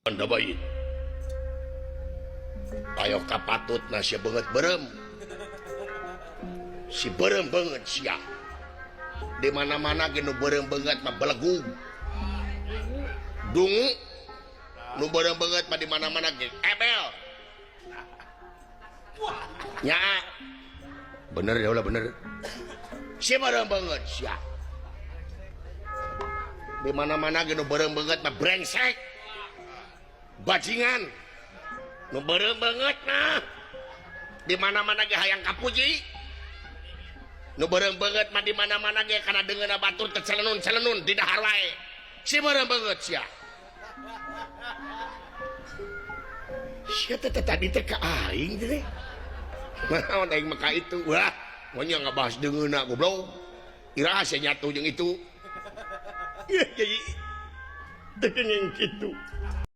Anda bayi. Ayo kapatut na sia beungeut beureum. Si beureum beungeut sia. Di mana-mana ge nu beureum beungeut mah belegug. Dungu nu beureum beungeut mah di mana-mana ge ebel. Nya. Bener ya ulah bener. Si beureum beungeut sia. Di mana-mana ge nu beureum beungeut mah brengsek. Bajingan. Nu beureum beungeut mah di mana-mana ge hayang kapuji. Nu beureum beungeut mah di mana-mana ge kana deungeunna batur teh celenun-celenun di dahar wae. Si beureum beungeut sia. Sia teh tadi teh ka aing teh. Naon aing mah ka itu. Wah, monya ngabahas deungeunna goblok. Iraha sia nyatu jeung itu. Ieu jadi teu kenging kitu.